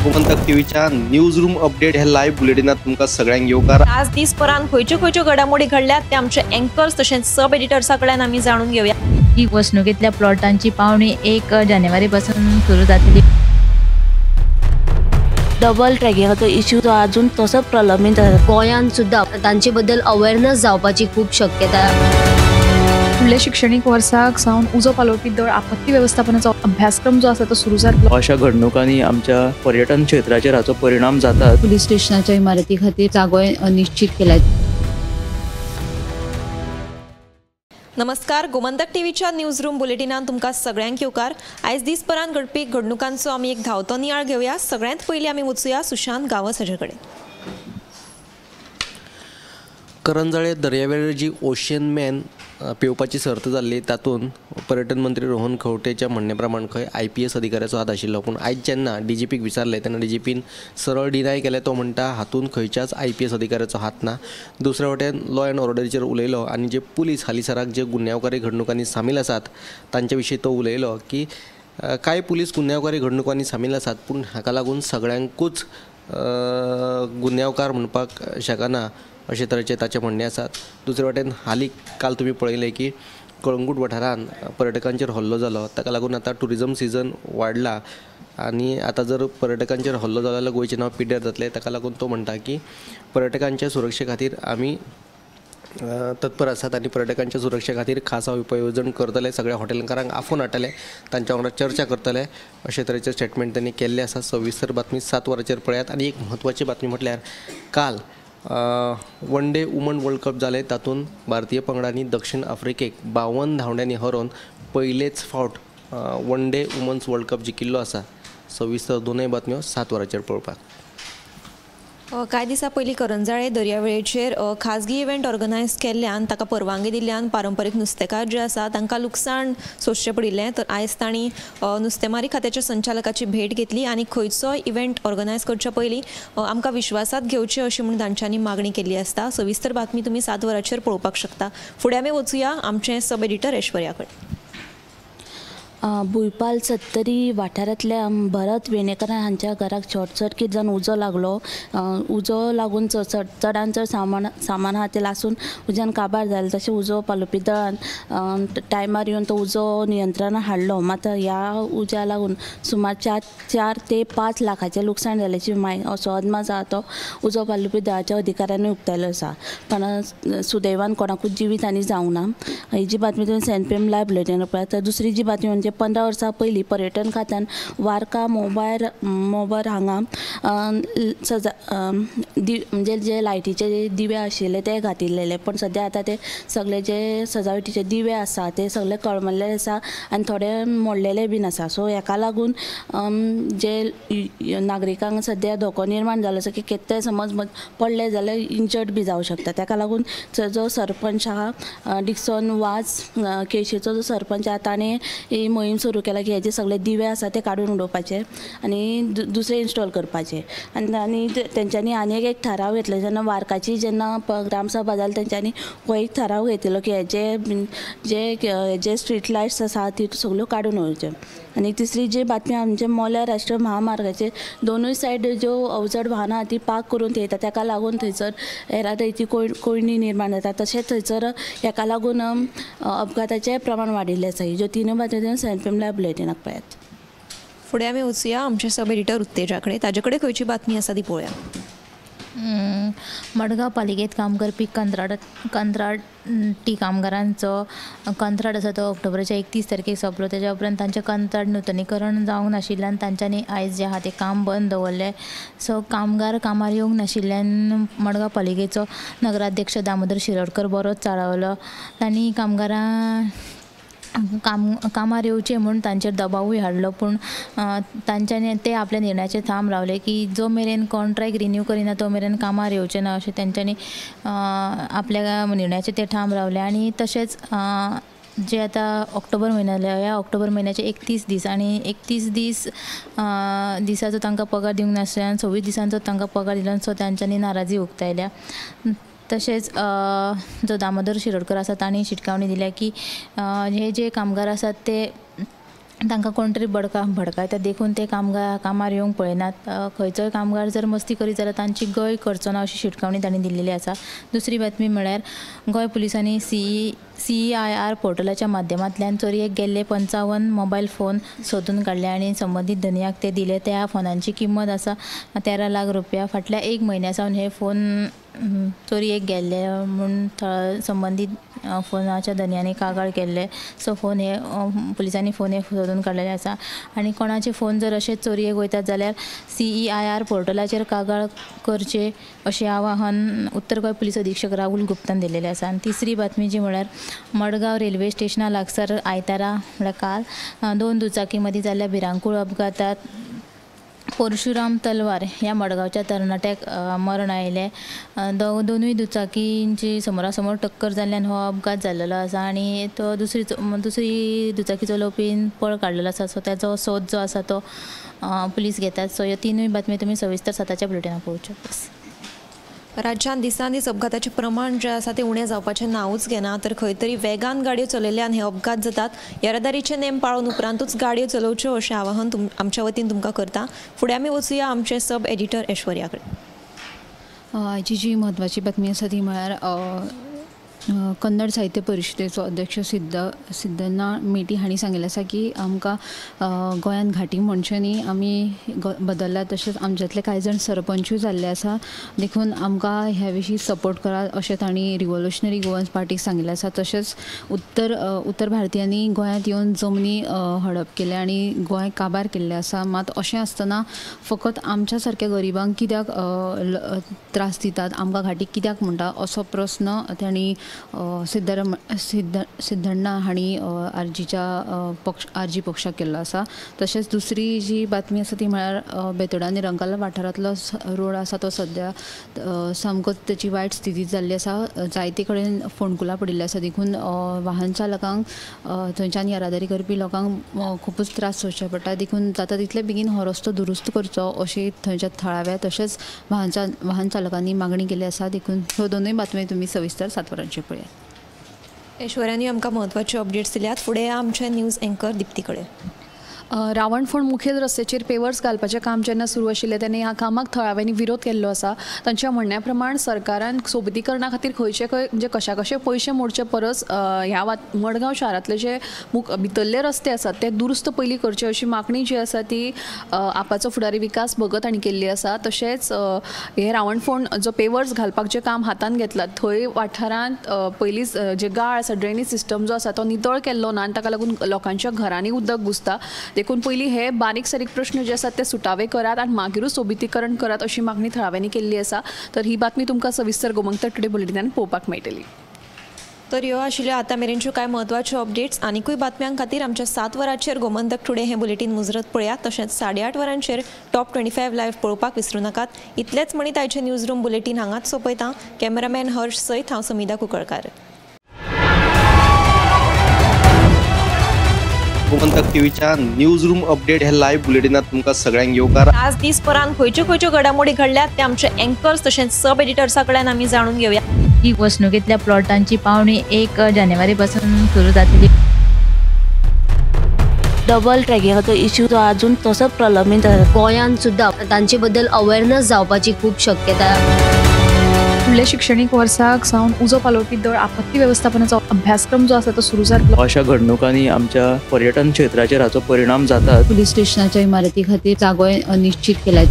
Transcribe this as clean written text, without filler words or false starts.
गोमंतक टीव्हीच्या news room update हे live बुलेटिनात तुमकां सगळ्यांक येवकार। आज दिसभरान खंयच्यो खंयच्यो घडामोडी घडल्यात ते आमचे अँकर्स तशेंच सब एडिटर्सा कडल्यान आमी जाणून घेवया। ही वसणुकेंतल्या प्लॉटांची पावणी 1 जानेवारी पासून सुरू जातली। डबल ट्रॅकिंगाचो इश्यू जो अजून तसोच प्रलंबीत आसा। गोंयांत सुद्दां तांचे बद्दल अवेअरनेस जावपाची खूब शक्यता। फुडल्या शिक्षणीक वर्साक सावन उजो पालोवपी दळ आपत्ती वेवस्थापनाचो अभ्यासक्रम जो आसा तो सुरू जातलो। अशा घडणुकांनी आमच्या पर्यटन क्षेत्राचेर हाचो परिणाम जाता। पुलीस स्टेशनाच्या इमारती खातीर जागो निश्चित केला। नमस्कार, गोमंतक टीव्हीच्या न्यूज रूम बुलेटिनान तुमकां सगळ्यांक येवकार। आयज दिसभरान घडपी घडणुकांचो आमी एक धांवतो नियाळ घेवया। सगळ्यांत पयलीं आमी वचुया सुशांत गांवस हाजे कडेन। करंजाळे दर्यावेळेर जी ओशन मॅन पेंवपाची सर्त जाल्ली तातूंत पर्यटन मंत्री रोहन खंवटेच्या म्हणणे प्रमाण खंय IPS अधिकाऱ्याचो हात आशिल्लो। पूण आयज जेन्ना डीजीपीक विचारलें तेन्ना डीजीपीन सरळ डिनाय केलें। तो म्हणटा हातूंत खंयच्याच IPS अधिकाऱ्याचो हात ना। दुसऱ्या वटेन लॉ एंड ऑर्डरीचेर उलयलो आनी जे पुलीस हालींसराक जे गुन्यांवकारी घडणुकांनी सामील आसात तांचे विशीं तो उलयलो की कांय पुलीस गुन्यांवकारी घडणुकांनी सामील आसात पूण हाका लागून सगळ्यांकूच गुन्यांवकार म्हणपाक शकना अशे तरेचे ताचे म्हणणे आसात। दुसरे वटेन हालीं काल तुमी पळयलें की कळंगूट वाठारांत पर्यटकांचेर हल्लो जालो, ताका लागून आतां ट्युरिजम सिजन वाडला आनी आतां जर पर्यटकांचेर हल्लो जालो जाल्यार गोंयचें नांव पिड्ड्यार जातलें। ताका लागून तो म्हणटा की पर्यटकांच्या सुरक्षे खातीर आमी तत्पर आसात आनी पर्यटकांच्या सुरक्षे खातीर खासा उपाय येवजण करतले, सगळ्या हॉटेलकारांक आफोवन हाडटले, तांच्या वांगडा चर्चा करतले अशे तरेचे स्टेटमेंट तांणी केल्लें आसा। सविस्तर बातमी 7 वरांचेर पळयात। आनी एक म्हत्वाची बातमी म्हटल्यार काल one day woman world cup जालें, तातूंत भारतीय पंगडांनी दक्षिण आफ्रिकेक 52 धांवड्यांनी हरोवन पयलेच फावट one day women's world cup जिखिल्लो आसा। सविस्तर दोनूय बातम्यो 7 वरांचेर पळोवपाक। कांय दिसां पयलीं करंजाळे दर्यावेळेचेर खाजगी इव्हेंट ऑर्गनायज केल्ल्यान ताका परवानगी दिल्ल्यान पारंपरीक नुस्तेकार जे आसा तांकां लुकसाण सोंसचें पडिल्लें। तर आयज तांणी नुस्तेमारी खात्याच्या संचालकाची भेट घेतली आनी खंयचोय इव्हेंट ऑर्गनायज करच्या पयलीं आमकां विश्वासात घेवचें अशी म्हूण तांच्यांनी मागणी केल्ली आसता। सविस्तर बातमी तुमी 7 वरांचेर पळोवपाक शकता। फुडें आमी वचुया आमचें सब एडिटर ऐश्वर्या कडेन। भुंयपाल सत्तरी वाठारांतल्या भरत वेणेकर हांच्या घराक शॉर्ट सर्कीट जावन उजो लागलो। उजो लागून चडान चड सामान आहा तें लासून उज्यान काबार जालें। तशें उजो पालोवपी दळान टायमार येवन तो उजो नियंत्रणात हाडलो। मात ह्या उज्या लागून सुमार 4 ते 5 लाखाचें लुकसाण जाल्याची असो अदमास आहा तो उजो पालोवपी दळाच्या अधिकाऱ्यांनी उक्तायलो आसा। पण सुदैवान कोणाकूच जिवीत हानी जावंक ना। ही जी बातमी तुमी 7 PM live बुलेटीन पळयात। तर दुसरी जी बातमी म्हणजे 15 वर्सां पयलीं पर्यटन खात्यान वार्का मोबार हांगा म्हणजे जे लायटीचे दिवे आशिल्ले ते घातिल्ले, पण सद्या आतां ते सगळे जे सजावटीचे दिवे आसा ते सगळे कळमल्ले आसा आनी थोडे मोडलेले बीन आसा। सो हेका लागून जे नागरिकांक सद्या धोको निर्माण जालो आसा की केन्नाय समज पडले जाल्यार इंजर्ड बी जावं शकता। ताका लागून जो सरपंच आहा डिक्सन वाज केशीचो जो सरपंच आहा ताणें ही मोहीम सुरू केला की हेजे सगळे दिवे आसा ते काडून उडोवपाचे आनी दुसरे इन्स्टॉल करपाचे। आनी तेंच्यांनी आनी एक थाराव घेतलो जेन्ना वार्काची जेन्ना ग्रामसभा जाली तेंच्यांनी हो एक थाराव घेतिल्लो की हेजे जे जे स्ट्रीट लायट्स आसा ती सगळ्यो काडून उडोवच्यो। आनी तिसरी जी बातमी आमचे मोल्या राष्ट्रीय महामार्गाचे दोनूय सायड ज्यो अवजड वाहनां ती पार्क करून थेयता ताका लागून थंयसर येरादारीची कोंयडी निर्माण जाता। तशेंच थंयसर हेका लागून अपघाताचें प्रमाण वाडिल्लें आसा। ह्यो तिनूय बातम्यो 7 PM live बुलेटिनाक पळयात। फुडें आमी वचुया आमचे सब एडिटर उत्तेजा कडेन, ताजे कडेन खंयची बातमी आसा ती पळोवया। मडगांव पालिकेंत काम करपी कंत्राटी कामगारांचो कंत्राट आसा तो ऑक्टोबराच्या 31 तारखेक सोंपलो। तेज्या उपरांत तांचें कंत्राट नुतनीकरण जावंक नाशिल्ल्यान तांच्यांनी आयज जें आहा तें काम बंद दवरलें। सो कामगार कामार येवंक नाशिल्ल्यान मडगांव पालिकेचो नगराध्यक्ष दामोदर शिरोडकर बरोच चाळवलो। तांणी कामगारां कामार येवचें म्हूण तांचेर दबावूय हाडलो, पूण तांच्यांनी ते आपल्या निर्णयाचेर ठाम रावले की जो मेरेन कॉन्ट्रॅक्ट रिन्यू करिना तो मेरेन कामार येवचें ना अशें तेंच्यांनी आपल्या निर्णयाचेर ते ठाम रावले। आनी तशेंच जे आतां ऑक्टोबर म्हयनो जालो, ह्या ऑक्टोबर म्हयन्याचे 31 दीस आनी 31 दीस दिसाचो तांकां पगार दिवंक नासल्यान 26 दिसांचो तांकां पगार दिलो, सो तांच्यांनी नाराजी उक्तायल्या। तशेंच जो दामोदर शिरोडकर आसा तांणी शिटकावणी दिल्या की हे जे कामगार आसात ते तांकां कोण तरी भडकायता देखून ते कामार येवंक पळयनात. खंयचोय कामगार जर मस्ती करीत जाल्यार तांची गय करचो ना अशी शिटकावणी तांणी दिल्लेली आसा. दुसरी बातमी म्हळ्यार गोंय पुलिसांनी CEIR पोर्टलाच्या माध्यमांतल्यान चोरयेक गेल्ले 55 मोबायल फोन सोदून काडले आनी संबंदीत धनयाक ते दिले. त्या फोनांची किंमत आसा 13 लाख रुपया. फाटल्या 1 म्हयन्या सावन हे फोन चोरयेक गेल्ले म्हूण संबंदीत फोनाच्या धनयांनी कागाळ केल्ले. सो फोन हे पुलिसांनी फोन हे सोदून काडलेले आसा आनी कोणाचे फोन जर अशे चोरयेक वयतात जाल्यार CEIR पोर्टलाचेर कागाळ करचे अशें आवाहन उत्तर गोंय पुलीस अधीक्षक राहुल गुप्तान दिलेलें आसा. आनी तिसरी बातमी जी म्हळ्यार मडगांव रेल्वे स्टेशना लागसार आयतारा म्हळ्यार काल 2 दुचाकी मदीं जाल्ल्या भिरांकूळ अपघातात परशुराम तलवार ह्या मडगांवच्या तरणाट्याक मरण आयलें. दोनूय दुचाकींची समोरासमोर टक्कर जाल्ल्यान हो अपघात जाल्लो आसा आनी तो दुसरी दुचाकी चलोवपीन पळ काडलेलो आसा. सो ताचो सोद जो आसा तो पुलीस घेतात. सो ह्यो तिनूय बातमी तुमी सविस्तर 7च्या बुलेटिनाक पळोवच्यो. राज्यांत दिसान दीस अपघाताचें प्रमाण जें आसा तें उणें जावपाचें नांवूच घेना, तर खंय तरी वेगान गाडयो चलयल्ल्यान हे अपघात जातात. येरादारीचे नेम पाळून उपरांतूच गाडयो चलोवच्यो अशें आवाहन आमच्या वतीन तुमकां करता. फुडें आमी वचुया आमचे सब एडिटर ऐश्वर्या कडेन. आयची जी म्हत्वाची बातमी आसा ती म्हळ्यार कन्नड साहित्य परिशदेचो अध्यक्ष सिद्धन्ना मेटी हांणी सांगिल्लें आसा की आमकां गोंयांत घाटी म्हणचे न्ही आमी बदल्ला, तशेंच आमच्यांतले कांय जाण सरपंचूय जाल्ले आसा, देखून आमकां ह्या विशीं सपोर्ट करात अशें तांणी रिव्होल्युशनरी गोवन्स पार्टीक सांगिल्लें आसा. तशेंच उत्तर भारतीयांनी गोंयांत येवन जमनी हडप केल्या आनी गोंय काबार केल्लें आसा. मात अशें आसतना फकत आमच्या सारक्या गरिबांक कित्याक त्रास दितात, आमकां घाटी कित्याक म्हणटा असो प्रस्न तांणी सिद्धण्णा हांणी आरजी पक्षाक केल्लो आसा. तशेंच दुसरी जी बातमी आसा ती म्हळ्यार बेतोडा निरंकाल वाठारांतलो रोड आसा तो सद्या सामकोच तेची वायट स्थिती जाल्ली आसा. जायते कडेन फोंडकुलां पडिल्लीं आसा, देखून वाहन चालकांक थंयच्यान येरादारी करपी लोकांक खुबूच त्रास सोंसचे पडटा. देखून जाता तितले बेगीन हो रस्तो दुरुस्त करचो अशी थंयच्या थळाव्या तशेंच वाहन चालकांनी मागणी केल्ली आसा. देखून ह्यो दोनूय बातम्यो तुमी सविस्तर 7 वरांचेर पळयात. ऐश्वर्यानी आमकां म्हत्वाचे अपडेट्स दिल्यात. फुडें आमचे न्यूज एंकर दिप्ती कडेन. रावणफोंड मुखेल रस्त्याचेर पेवर्स घालपाचें काम जेन्ना सुरू आशिल्लें तेन्ना ह्या कामाक थळाव्यांनी विरोध केल्लो आसा. तांच्या म्हणण्या प्रमाण सरकारान सोबितीकरणा खातीर खंयचे खंय म्हणजे कशा कशे पयशे मोडचे परस ह्या मडगांव शारांतले जे भितरले रस्ते आसात ते दुरुस्त पयलीं करचे अशी मागणी जी आसा ती आपाचो फुडारी विकास भगत हांणी केल्ली आसा. तशेंच हे रावणफोंड जो पेवर्स घालपाक जें काम हातांत घेतलां थंय वाठारांत पयलींच जे गाळ आसा ड्रेनेज सिस्टम जो आसा तो नितळ केल्लो ना आनी ताका लागून लोकांच्या घरांनी उदक घुसता. देखून पयलीं हे बारीक सारीक प्रश्न जे आसात ते सुटावे करात आनी मागीरूच सोबितीकरण करात अशी मागणी थळाव्यांनी केल्ली आसा. तर ही बातमी तुमकां सविस्तर गोमंतक टुडे बुलेटिनान पळोवपाक मेळटली. तर ह्यो आशिल्ल्यो आतां मेरेनच्यो कांय म्हत्वाच्यो अपडेट्स. आनिकूय बातम्यां खातीर आमच्या 7 वरांचेर गोमंतक टुडे हें बुलेटीन मुजरत पळयात. तशेंच 8:30 वरांचेर टॉप 25 लायव्ह पळोवपाक विसरूं नाकात. इतलेंच म्हणीत आयचें न्यूज रूम बुलेटीन हांगाच सोंपयता. कॅमेरामॅन हर्ष सयत हांव समिधा कुंकळकार. गोमंतक टीव्हीच्या न्यूज रूम अपडेट ह्या लायव्ह बुलेटिनात तुमकां सगळ्यांक येवकार. आज दीसभरान खंयच्यो खंयच्यो घडामोडी घडल्यात ते आमचे एंकर्स तशेंच सब एडिटर्सा कडल्यान आमी जाणून घेवया. ही वसणुकेंतल्या प्लॉटांची पावणी 1 जानेवारी पासून सुरू जातली. डबल ट्रॅकिंगाचो इश्यू जो अजून तसोच प्रलंबीत आसा. गोंयांत सुद्दां तांचे बद्दल अवेअरनेस जावपाची खूब शक्यता. फुडल्या शिक्षणीक वर्साक सावन उजो पालोवपी दळ आपत्ती वेवस्थापनाचो अभ्यासक्रम जो आसा तो सुरू जातलो. अशा घडणुकांनी आमच्या पर्यटन क्षेत्राचेर हाचो परिणाम जाता. पुलीस स्टेशनाच्या इमारती खातीर जागोय निश्चित केला.